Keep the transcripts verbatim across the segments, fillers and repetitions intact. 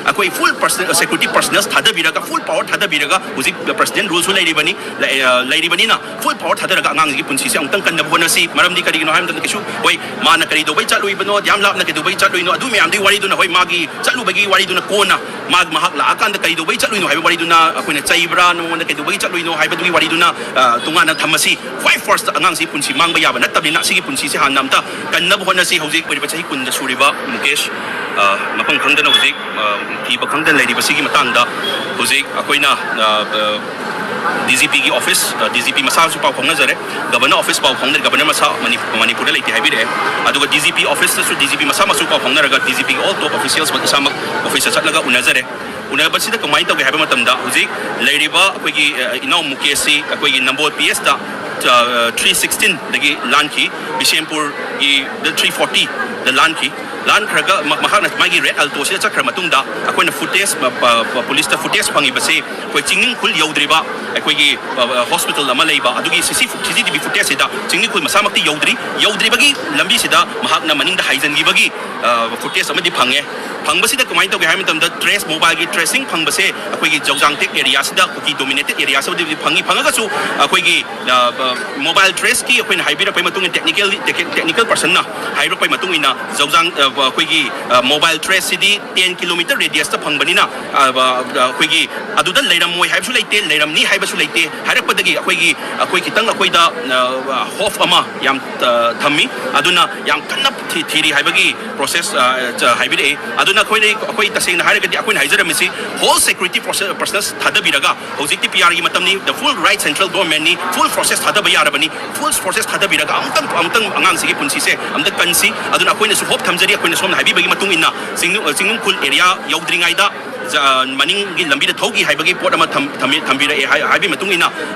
ꯑꯩꯈꯣꯏ full security personnel ꯊꯥꯗꯕꯤꯔꯒ, full power ꯊꯥꯗꯕꯤꯔꯒ, ꯍꯧꯖꯤꯛ President ruleꯁꯨ ꯂꯩꯔꯤꯕꯅꯤ, ꯂꯩꯔꯤꯕꯅꯤꯅ full power ꯊꯥꯗꯔꯒ ꯑꯉꯥꯡꯁꯤꯒꯤ ꯄꯨꯟꯁꯤꯁꯦ ꯑꯃꯨꯛꯇꯪ ꯀꯟꯅꯕ ꯍꯣꯠꯅꯁꯤ꯫ ꯃꯔꯝꯗꯤ ꯀꯔꯤꯒꯤꯅꯣ ꯍꯥꯏꯕ ꯃꯇꯝꯗ, ꯀꯩꯁꯨ, ꯍꯣꯏ, ꯃꯥꯅ ꯀꯔꯤ ꯇꯧꯕꯩ ꯆꯠꯂꯨꯏꯕꯅꯣ, ꯌꯥꯝ ꯂꯥꯞꯅ ꯀꯩꯗꯧꯕꯩ ꯆꯠꯂꯨꯏꯅꯣ, ꯑꯗꯨ ꯃꯌꯥꯝꯗꯨꯒꯤ ꯋꯥꯔꯤꯗꯨꯅ, ꯍꯣꯏ, ꯃꯥꯒꯤ ꯆꯠꯂꯨꯕꯒꯤ ꯋꯥꯔꯤꯗꯨꯅ ꯀꯣꯟꯅ, ꯃꯥ ꯃꯍꯥꯛ ꯂꯥꯛꯑꯀꯥꯟꯗ ꯀꯩꯗꯧꯕꯩ ꯆꯠꯂꯨꯏꯅꯣ ꯍꯥꯏꯕ ꯋꯥꯔꯤꯗꯨꯅ, ꯑꯩꯈꯣꯏꯅ ꯆꯩꯕ꯭ꯔꯥ, ꯅꯉꯣꯟꯗ ꯀꯩꯗꯧꯕꯒꯤ ꯆꯠꯂꯨꯏꯅꯣ ꯍꯥꯏꯕꯗꯨꯒꯤ ꯋꯥꯔꯤꯗꯨꯅ ꯇꯣꯉꯥꯟꯅ ꯊꯝꯃꯁꯤ꯫ ꯈ꯭ꯋꯥꯏ first ꯑꯉꯥꯡꯁꯤ ꯄꯨꯟꯁꯤ ꯃꯥꯡꯕ ꯌꯥꯕ ꯅꯠꯇꯕꯅꯤꯅ, ꯁꯤꯒꯤ ꯄꯨꯟꯁꯤꯁꯦ ꯍꯥꯟꯅ ꯑꯝꯇ ꯀꯟꯅꯕ ꯍꯣꯠꯅꯁꯤ꯫ ꯍꯧꯖꯤꯛ ꯑꯣꯏꯔꯤꯕ ꯆꯍꯤ ꯀꯨꯟꯗ ꯁꯨꯔꯤꯕ ꯃꯨꯀꯦꯁ, ꯃꯐꯝ ꯈꯪꯗꯅ ꯍꯧꯖꯤꯛ ꯊꯤꯕ ꯈꯪꯗꯅ ꯂꯩꯔꯤꯕꯁꯤꯒꯤ ꯃꯇꯥꯡꯗ ꯍꯧꯖꯤꯛ ꯑꯩꯈꯣꯏꯅ DGPꯒꯤ office, DGP ꯃꯁꯥꯁꯨ ꯄꯥꯎ ꯐꯥꯎꯅꯖꯔꯦ, Governor office ꯄꯥꯎ ꯐꯥꯎꯅꯔꯦ, Governor ꯃꯁꯥ ꯃꯅꯤꯄꯨꯔꯗ ꯂꯩꯇꯦ ꯍꯥꯏꯕꯤꯔꯛꯑꯦ꯫ ꯑꯗꯨꯒ DGP officeꯇꯁꯨ DGP ꯃꯁꯥꯃꯛꯁꯨ ꯄꯥꯎ ꯐꯥꯎꯅꯔꯒ, DGPꯒꯤ all top officials ꯏꯁꯥꯃꯛ officeꯇ ꯆꯠꯂꯒ ꯎꯅꯖꯔꯦ꯫ ꯎꯅꯕꯁꯤꯗ ꯀꯃꯥꯏꯅ ꯇꯧꯒꯦ ꯍꯥꯏꯕ ꯃꯇꯝꯗ, ꯍꯧꯖꯤꯛ ꯂꯩꯔꯤꯕ ꯑꯩꯈꯣꯏꯒꯤ ꯏꯅꯥꯎ ꯃꯨꯀꯦꯁꯁꯤ ꯑꯩꯈꯣꯏꯒꯤ ꯅꯝꯕꯣꯜ PSꯇ three sixteenꯗꯒꯤ ꯂꯥꯟꯈꯤ, ꯕꯤꯁꯦꯝꯄꯨꯔꯒꯤ three fortyꯗ ꯂꯥꯟꯈꯤ꯫ ꯂꯥꯟꯈ꯭ꯔꯒ ꯃꯍꯥꯛꯅ ꯃꯥꯒꯤ Red Altoꯁꯤꯗ ꯆꯠꯈ꯭ꯔ ꯃꯇꯨꯡꯗ, ꯑꯩꯈꯣꯏꯅ footage, policeꯇ footage ꯐꯪꯉꯤꯕꯁꯤ, ꯑꯩꯈꯣꯏ ꯆꯤꯡꯅꯨꯡꯈꯨꯜ ꯌꯧꯗ꯭ꯔꯤꯕ ꯑꯩꯈꯣꯏꯒꯤ hospital ꯑꯃ ꯂꯩꯕ, ꯑꯗꯨꯒꯤ CCTV footageꯁꯤꯗ ꯆꯤꯡꯅꯨꯡꯈꯨꯜ ꯃꯁꯥꯃꯛꯇꯤ ꯌꯧꯗ꯭ꯔꯤ꯫ ꯌꯧꯗ꯭ꯔꯤꯕꯒꯤ ꯂꯝꯕꯤꯁꯤꯗ ꯃꯍꯥꯛꯅ ꯃꯅꯤꯡꯗ ꯍꯥꯏꯖꯤꯟꯈꯤꯕꯒꯤ footage ꯑꯃꯗꯤ ꯐꯪꯉꯦ꯫ ꯐꯪꯕꯁꯤꯗ ꯀꯃꯥꯏꯅ ꯇꯧꯒꯦ ꯍꯥꯏꯕ ꯃꯇꯝꯗ, trace, mobileꯒꯤ tracing ꯐꯪꯕꯁꯦ ꯑꯩꯈꯣꯏꯒꯤ ꯖꯧꯖꯥꯡ ꯇꯦꯛ areaꯁꯤꯗ, ꯀꯨꯀꯤ dominated areaꯁꯤꯗꯗꯤ ꯐꯪꯉꯤ꯫ ꯐꯪꯉꯒꯁꯨ ꯑꯩꯈꯣꯏꯒꯤ mobile traceꯀꯤ ꯑꯩꯈꯣꯏꯅ ꯍꯥꯏꯕꯤꯔꯛꯄꯒꯤ ꯃꯇꯨꯡ ꯏꯟꯅ, technical, technical personꯅ ꯍꯥꯏꯔꯛꯄꯒꯤ ꯃꯇꯨꯡ ꯏꯟꯅ, ꯖꯧꯖꯥꯡ, ꯑꯩꯈꯣꯏꯒꯤ mobile traceꯁꯤꯗꯤ ten kilometer radiusꯇ ꯐꯪꯕꯅꯤꯅ, ꯑꯩꯈꯣꯏꯒꯤ ꯑꯗꯨꯗ ꯂꯩꯔꯝꯃꯣꯏ ꯍꯥꯏꯕꯁꯨ ꯂꯩꯇꯦ, ꯂꯩꯔꯝꯅꯤ ꯍꯥꯏꯕꯁꯨ ꯂꯩꯇꯦ꯫ ꯍꯥꯏꯔꯛꯄꯗꯒꯤ ꯑꯩꯈꯣꯏꯒꯤ, ꯑꯩꯈꯣꯏ ꯈꯤꯇꯪ ꯑꯩꯈꯣꯏꯗ hope ꯑꯃ ꯌꯥꯝ ꯊꯝꯃꯤ꯫ ꯑꯗꯨꯅ ꯌꯥꯝ ꯀꯟꯅ ꯊꯤꯔꯤ ꯍꯥꯏꯕꯒꯤ process ꯍꯥꯏꯕꯤꯔꯛꯏ꯫ ꯑꯗꯨꯅ ꯑꯩꯈꯣꯏꯅ, ꯑꯩꯈꯣꯏ ꯇꯁꯦꯡꯅ ꯍꯥꯏꯔꯒꯗꯤ, ꯑꯩꯈꯣꯏꯅ ꯍꯥꯏꯖꯔꯝꯃꯤꯁꯤ, whole security personnel ꯊꯥꯗꯕꯤꯔꯒ, ꯍꯧꯖꯤꯛꯇꯤ PRꯒꯤ ꯃꯇꯝꯅꯤ, the full right central governmentꯅꯤ, full forces ꯊꯥꯗꯕ ꯌꯥꯔꯕꯅꯤ꯫ Full forces ꯊꯥꯗꯕꯤꯔꯒ ꯑꯃꯨꯛꯇꯪ, ꯑꯃꯨꯛꯇꯪ ꯑꯉꯥꯡꯁꯤꯒꯤ ꯄꯨꯟꯁꯤꯁꯦ ꯑꯃꯨꯛꯇꯪ ꯀꯟꯁꯤ꯫ ꯑꯗꯨꯅ ꯑꯩꯈꯣꯏꯅꯁꯨ hope ꯊꯝꯖꯔꯤ, ꯑꯩꯈꯣꯏꯅ ꯁꯣꯝꯅ ꯍꯥꯏꯕꯤꯕꯒꯤ ꯃꯇꯨꯡ ꯏꯟꯅ ꯆꯤꯡꯅꯨꯡ, ꯆꯤꯡꯅꯨꯡꯈꯨꯜ area ꯌꯧꯗ꯭ꯔꯤꯉꯩꯗ ꯃꯅꯤꯡꯒꯤ ꯂꯝꯕꯤꯗ ꯊꯧꯈꯤ ꯍꯥꯏꯕꯒꯤ ꯄꯣꯠ ꯑꯃ ꯊꯝꯕꯤꯔꯛꯑꯦ꯫ ꯍꯥꯏꯕꯒꯤ ꯃꯇꯨꯡ ꯏꯟꯅ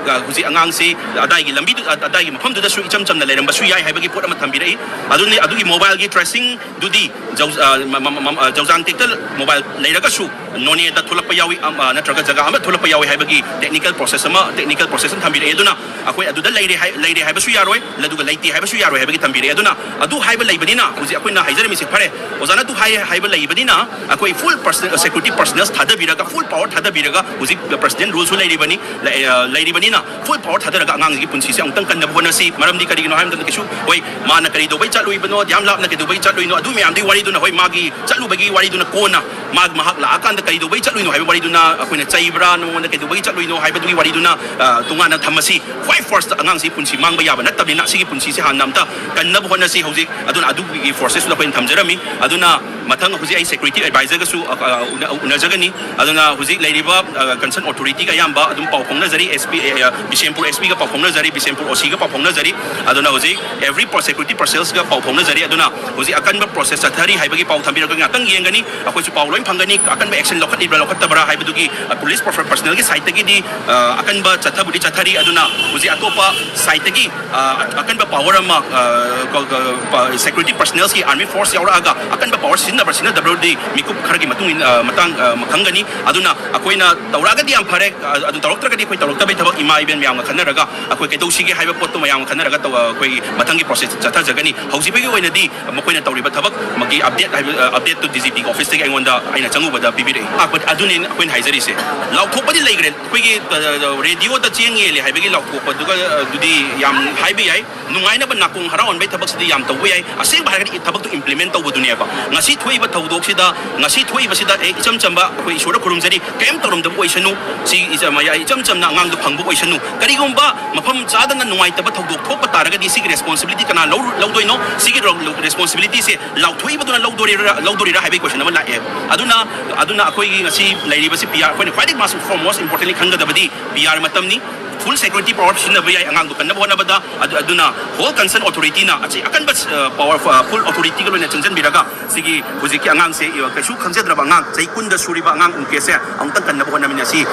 ꯍꯧꯖꯤꯛ ꯑꯉꯥꯡꯁꯤ ꯑꯗꯥꯏꯒꯤ ꯂꯝꯕꯤꯗꯨ, ꯑꯗꯥꯏꯒꯤ ꯃꯐꯝꯗꯨꯗꯁꯨ ꯏꯆꯝ ꯆꯝꯅ ꯂꯩꯔꯝꯕꯁꯨ ꯌꯥꯏ ꯍꯥꯏꯕꯒꯤ ꯄꯣꯠ ꯑꯃ ꯊꯝꯕꯤꯔꯛꯏ꯫ ꯑꯗꯨꯅꯤ, ꯑꯗꯨꯒꯤ mobileꯒꯤ tracingꯗꯨꯗꯤ ꯖꯧ-, ꯑ, ꯃ-, ꯃ-, ꯃ-, ꯑ, ꯖꯧꯖꯥꯡ ꯇꯦꯛꯇ ꯃꯣꯕꯥꯏꯜ ꯂꯩꯔꯒꯁꯨ ꯅꯣꯅꯦꯗ ꯊꯣꯛꯂꯛꯄ ꯌꯥꯎꯏ, ꯑꯝ, ꯑ, ꯅꯠꯇ꯭ꯔꯒ ꯖꯒꯥ ꯑꯃ ꯊꯣꯛꯂꯛꯄ ꯌꯥꯎꯏ ꯍꯥꯏꯕꯒꯤ ꯇꯦꯛꯅꯤꯀꯦꯜ ꯄ꯭ꯔꯣꯁꯦꯁ ꯑꯃ, ꯇꯦꯛꯅꯤꯀꯦꯜ ꯄ꯭ꯔꯣꯁꯦꯁ ꯑꯃ ꯊꯝꯕꯤꯔꯛꯑꯦ꯫ ꯑꯗꯨꯅ ꯑꯩꯈꯣꯏ ꯑꯗꯨꯗ ꯂꯩꯔꯦ ꯍꯥꯏ-, ꯂꯩꯔꯦ ꯍꯥꯏꯕꯁꯨ ꯌꯥꯔꯣꯏ, ꯑꯗꯨꯒ ꯂꯩꯇꯦ ꯍꯥꯏꯕꯁꯨ ꯌꯥꯔꯣꯏ ꯍꯥꯏꯕꯒꯤ ꯊꯝꯕꯤꯔꯛꯑꯦ꯫ ꯑꯗꯨꯅ ꯑꯗꯨ ꯍꯥꯏꯕ ꯂꯩꯕꯅꯤꯅ ꯍꯧꯖꯤꯛ ꯑꯩꯈꯣꯏꯅ ꯍꯥꯏꯖꯔꯝꯃꯤꯁꯦ, ꯐꯔꯦ, ꯑꯣꯖꯥꯅ ꯑꯗꯨ ꯍꯥꯏ ꯍꯥꯏꯕ ꯂꯩꯕꯅꯤꯅ ꯑꯩꯈꯣꯏ ꯐꯨꯜ ꯄꯔꯁ-, ꯁꯦꯀ꯭ꯌꯨꯔꯤꯇꯤ ꯄꯔꯁꯅꯦꯜꯁ ꯊꯥꯗꯕꯤꯔꯒ, ꯐꯨꯜ ꯄꯥꯋꯔ ꯊꯥꯗꯕꯤꯔꯒ, ꯍꯧꯖꯤꯛ ꯄ꯭ꯔꯁꯤꯗꯦꯟ ꯔꯨꯜꯁꯨ ꯂꯩꯔꯤꯕꯅꯤ, ꯂꯩ-, ꯑ, ꯂꯩꯔꯤꯕꯅꯤꯅ ꯐꯨꯜ ꯄꯥꯋꯔ ꯊꯥꯗꯔꯒ ꯑꯉꯥꯡꯁꯤꯒꯤ ꯄꯨꯟꯁꯤꯁꯦ ꯑꯃꯨꯛꯇꯪ ꯀꯟꯅꯕ ꯍꯣꯠꯅꯁꯤ꯫ ꯃꯔꯝꯗꯤ ꯀꯔꯤꯒꯤꯅꯣ ꯍꯥꯏꯕ ꯃꯇꯝꯗ ꯀꯩꯁꯨ, ꯍꯣꯏ, ꯃꯥꯅ ꯀꯔꯤ ꯇꯧꯕꯩ ꯆꯠꯂꯨꯏꯕꯅꯣ, ꯌꯥꯝ ꯂꯥꯞꯅ ꯀꯩꯗꯧꯕꯩ ꯆꯠꯂꯨꯏꯅꯣ, ꯑꯗꯨ ꯃꯌꯥꯝꯗꯨꯒꯤ ꯋꯥꯔꯤꯗꯨꯅ, ꯍꯣꯏ, ꯃꯥꯒꯤ ꯆꯠꯂꯨꯕꯒꯤ ꯋꯥꯔꯤꯗꯨꯅ ꯀꯣꯟꯅ, ꯃꯥ ꯃꯍꯥꯛ ꯂꯥꯛꯑꯀꯥꯟꯗ ꯀꯩꯗꯧꯕꯩ ꯆꯠꯂꯨꯏꯅꯣ ꯍꯥꯏꯕ ꯋꯥꯔꯤꯗꯨꯅ, ꯑꯩꯈꯣꯏꯅ ꯆꯩꯕ꯭ꯔꯥ, ꯅꯉꯣꯟꯗ ꯀꯩꯗꯧꯕꯒꯤ ꯆꯠꯂꯨꯏꯅꯣ ꯍꯥꯏꯕꯗꯨꯒꯤ ꯋꯥꯔꯤꯗꯨꯅ, ꯑ, ꯇꯣꯉꯥꯟꯅ ꯊꯝꯃꯁꯤ꯫ ꯈ꯭ꯋꯥꯏ ꯐꯥꯔꯁꯇ ꯑꯉꯥꯡꯁꯤ ꯄꯨꯟꯁꯤ ꯃꯥꯡꯕ ꯌꯥꯕ ꯅꯠꯇꯕꯅꯤꯅ, ꯑꯁꯤꯒꯤ ꯄꯨꯟꯁꯤꯁꯦ ꯍꯥꯟꯅ ꯑꯝꯇ ꯀꯟꯅꯕ ꯍꯣꯠꯅꯁꯤ ꯍꯧꯖꯤꯛ꯫ ꯑꯗꯨꯅ ꯑꯗꯨꯒꯤ ꯐꯣꯔꯁꯦꯁꯇꯨꯗ ꯑꯩꯈꯣꯏꯅ ꯊꯝꯖꯔꯝꯃꯤ꯫ ꯑꯗꯨꯅ ꯃꯊꯪ ꯍꯧꯖꯤꯛ ꯑꯩ ꯁꯦꯀ꯭ꯌꯨꯔꯤꯇꯤ ꯑꯦꯗꯚꯥꯏꯖꯔꯒꯁꯨ, ꯑ, ꯑ, ꯎꯅ-, ꯎꯅꯖꯒꯅꯤ꯫ ꯑꯗꯨꯅ ꯍꯧꯖꯤꯛ ꯂꯩꯔꯤꯕ, ꯑ, ꯀꯟꯁꯔꯟ ꯑꯣꯊꯣꯔꯤꯇꯤꯒ ꯑꯌꯥꯝꯕ ꯑꯗꯨꯝ ꯄꯥꯎ ꯐꯥꯎꯅꯖꯔꯤ, SP, ꯑ, ꯕꯤꯁꯦꯝꯄꯨꯔ SP ꯒ ꯄꯥꯎ ꯐꯥꯎꯅꯖꯔꯤ, ꯕꯤꯁꯦꯝꯄꯨꯔ OC ꯒ ꯄꯥꯎ ꯐꯥꯎꯅꯖꯔꯤ꯫ ꯑꯗꯨꯅ ꯍꯧꯖꯤꯛ ꯑꯦꯚ꯭ꯔꯤ ꯄ꯭ꯔꯣ-, ꯁꯦꯀ꯭ꯌꯨꯔꯤꯇꯤ ꯄꯔꯁꯅꯦꯜꯁꯒ ꯄꯥꯎ ꯐꯥꯎꯅꯖꯔꯤ꯫ ꯑꯗꯨꯅ ꯍꯧꯖꯤꯛ ꯑꯀꯟꯕ ꯄ꯭ꯔꯣꯁꯦꯁ ꯆꯠꯊꯔꯤ ꯍꯥꯏꯕꯒꯤ ꯄꯥꯎ ꯊꯝꯕꯤꯔꯒ ꯉꯥꯛꯇꯪ ꯌꯦꯡꯒꯅꯤ꯫ ꯑꯩꯈꯣꯏꯁꯨ ꯄꯥꯎ ꯂꯣꯏ ꯐꯪꯒꯅꯤ꯫ ꯑꯀꯟꯕ ꯑꯦꯛꯁꯟ ꯂꯧꯈꯠꯂꯤꯕ꯭ꯔꯥ ꯂꯧꯈꯠꯇꯕ꯭ꯔꯥ ꯍꯥꯏꯕꯗꯨꯒꯤ, ꯑ, ꯄꯨꯂꯤꯁ ꯄ꯭ꯔꯣꯐꯦ-, ꯄꯔꯁꯅꯦꯜꯒꯤ ꯁꯥꯏꯠꯇꯒꯤꯗꯤ, ꯑ, ꯑꯀꯟꯕ ꯆꯠꯊꯕꯨꯗꯤ ꯆꯠꯊꯔꯤ꯫ ꯑꯗꯨꯅ ꯍꯧꯖꯤꯛ ꯑꯇꯣꯞꯄ ꯁꯥꯏꯠꯇꯒꯤ, ꯑ, ꯑꯀꯟꯕ ꯄꯥꯋꯔ ꯑꯃ, ꯑ, ꯀ-, ꯀ-, ꯄ-, ꯁꯦꯀ꯭ꯌꯨꯔꯤꯇꯤ ꯄꯔꯁꯅꯦꯜꯁꯀꯤ, ꯑꯥꯔꯃꯤ ꯐꯣꯔꯁ ꯌꯥꯎꯔꯛꯑꯒ ꯑꯀꯟꯕ ꯄꯥꯋꯔ ꯁꯤꯖꯤꯟꯅꯕ꯭ꯔꯥ ꯁꯤꯖꯤꯟꯅꯗꯕ꯭ꯔꯗꯤ ꯃꯤꯀꯨꯞ ꯈꯔꯒꯤ ꯃꯇꯨꯡ ꯏꯟ-, ꯑ, ꯃꯇꯥꯡ, ꯑ, ꯈꯪꯒꯅꯤ꯫ ꯑꯗꯨꯅ ꯑꯩꯈꯣꯏꯅ ꯇꯧꯔꯛꯑꯒꯗꯤ ꯌꯥꯝ ꯐꯔꯦ, ꯑ, ꯑꯗꯨ ꯇꯧꯔꯛꯇ꯭ꯔꯒꯗꯤ ꯑꯩꯈꯣꯏ ꯇꯧꯔꯛꯇꯕꯩ ꯊꯕꯛ ꯏꯃꯥ ꯏꯕꯦꯟ ꯃꯌꯥꯝꯒ ꯈꯟꯅꯔꯒ ꯑꯩꯈꯣꯏ ꯀꯩꯗꯧꯁꯤꯒꯦ ꯍꯥꯏꯕ ꯄꯣꯠꯇꯨ ꯃꯌꯥꯝꯒ ꯈꯟꯅꯔꯒ ꯇꯧ-, ꯑ, ꯑꯩꯈꯣꯏ ꯃꯊꯪꯒꯤ ꯄ꯭ꯔꯣꯁꯦꯁ ꯆꯠꯊꯖꯒꯅꯤ꯫ ꯍꯧꯖꯤꯛ ꯐꯥꯎꯒꯤ ꯑꯣꯏꯅꯗꯤ ꯃꯈꯣꯏꯅ ꯇꯧꯔꯤꯕ ꯊꯕꯛ ꯑꯃꯒꯤ ꯑꯞꯗꯦꯠ ꯍꯥꯏꯕ, ꯑ, ꯑꯞꯗꯦꯠꯇꯨ DGP ꯒꯤ ꯑꯣꯐꯤꯁꯇꯒꯤ ꯑꯩꯉꯣꯟꯗ ꯑꯩꯅ ꯆꯪꯉꯨꯕꯗ ꯄꯤꯕꯤꯔꯛꯏ꯫ ꯑ, but ꯑꯗꯨꯅꯤ ꯑꯩꯈꯣꯏꯅ ꯍꯥꯏꯖꯔꯤꯁꯦ꯫ ꯂꯥꯎꯊꯣꯛꯄꯗꯤ ꯂꯩꯈ꯭ꯔꯦ꯫ ꯑꯩꯈꯣꯏꯒꯤ, ꯑ, ꯑ, ꯔꯦꯗꯤꯑꯣꯗ ꯆꯦꯡ ꯌꯦꯜꯂꯦ ꯍꯥꯏꯕꯒꯤ ꯂꯥꯎꯊꯣꯛꯄꯗꯨꯒ, ꯑ, ꯑꯗꯨꯗꯤ ꯌꯥꯝ ꯍꯥꯏꯕ ꯌꯥꯏ꯫ ꯅꯨꯡꯉꯥꯏꯅꯕ ꯅꯥꯀꯣꯡ ꯍꯔꯥꯎꯍꯟꯕꯒꯤ ꯊꯕꯛꯁꯤꯗꯤ ꯌꯥꯝ ꯇꯧꯕ ꯌꯥꯏ꯫ ꯑꯁꯦꯡꯕ ꯍꯥꯏꯔꯒꯗꯤ ꯊꯕꯛꯇꯨ ꯏꯝꯄ꯭ꯂꯤꯃꯦꯟ ꯇꯧꯕꯗꯨꯅꯦꯕ꯫ ꯉꯁꯤ ꯊꯣꯛꯏꯕ ꯊꯧꯗꯣꯛꯁꯤꯗ, ꯉꯁꯤ ꯊꯣꯛꯏꯕꯁꯤꯗ, ꯑꯦ, ꯏꯆꯝ ꯆꯝꯕ ꯑꯩꯈꯣꯏ ꯏꯁꯣꯔꯗ ꯈꯨꯔꯨꯝꯖꯔꯤ, ꯀꯔꯤꯝ ꯇꯧꯔꯝꯗꯕ ꯑꯣꯏꯁꯅꯨ, ꯁꯤ ꯏꯆꯝ, ꯏꯆꯝ ꯆꯝꯅ ꯑꯉꯥꯡꯗꯨ ꯐꯪꯕ ꯑꯣꯏꯁꯅꯨ꯫ ꯀꯔꯤꯒꯨꯝꯕ ꯃꯐꯝ ꯆꯥꯗꯅ ꯅꯨꯡꯉꯥꯏꯇꯕ ꯊꯧꯗꯣꯛ ꯊꯣꯛꯄ ꯇꯥꯔꯒꯗꯤ ꯁꯤꯒꯤ ꯔꯦꯁꯄꯣꯟꯁꯤꯕꯤꯂꯤꯇꯤ ꯀꯅꯥ ꯂꯧ-, ꯂꯧꯗꯣꯏꯅꯣ? ꯁꯤꯒꯤ ꯔꯣ-, ꯔꯦꯁꯄꯣꯟꯁꯤꯕꯤꯂꯤꯇꯤꯁꯦ ꯂꯥꯎꯊꯣꯛꯏꯕꯗꯨꯅ ꯂꯧꯗꯣꯔꯤꯔꯥ, ꯂꯧꯗꯣꯔꯤꯔꯥ ꯍꯥꯏꯕꯒꯤ ꯀꯣꯏꯁꯟ ꯑꯃ ꯂꯥꯛꯑꯦ꯫ ꯑꯗꯨꯅ, ꯑꯗꯨꯅ ꯑꯩꯈꯣꯏꯒꯤ ꯉꯁꯤ ꯂꯩꯔꯤꯕꯁꯤ PR, ꯑꯩꯈꯣꯏꯅ ꯈ꯭ꯋꯥꯏꯗꯒꯤ most, most importantly ꯈꯪꯒꯗꯕꯗꯤ PR ꯃꯇꯝꯅꯤ꯫ ꯐꯨꯜ ꯁꯦꯀ꯭ꯌꯨꯔꯤꯇꯤ ꯄꯥꯋꯔ ꯁꯤꯖꯤꯟꯅꯕ ꯌꯥꯏ ꯑꯉꯥꯡꯗꯨ ꯀꯟꯅꯕ ꯍꯣꯠꯅꯕꯗ꯫ ꯑꯗꯨ-, ꯑꯗꯨꯅ ꯍꯣꯜ ꯀꯟꯁꯔꯟ ꯑꯣꯊꯣꯔꯤꯇꯤꯅ ꯑꯁꯤ ꯑꯀꯟꯕ, ꯑ, ꯄꯥꯋꯔ, ꯑ, ꯐꯨꯜ ꯑꯣꯊꯣꯔꯤꯇꯤꯒ ꯂꯣꯏꯅ ꯆꯪꯁꯤꯟꯕꯤꯔꯒ ꯁꯤꯒꯤ ꯍꯧꯖꯤꯛꯀꯤ ꯑꯉꯥꯡꯁꯦ, ꯑ, ꯀꯩꯁꯨ ꯈꯪꯖꯗ꯭ꯔꯕ ꯑꯉꯥꯡ ꯆꯍꯤ ꯀꯨꯟꯗ ꯁꯨꯔꯤꯕ ꯑꯉꯥꯡ ꯎꯟꯀꯦꯁꯁꯦ ꯑꯃꯨꯛꯇꯪ ꯀꯟꯅꯕ ꯍꯣꯠꯅꯃꯤꯟꯅꯁꯤ꯫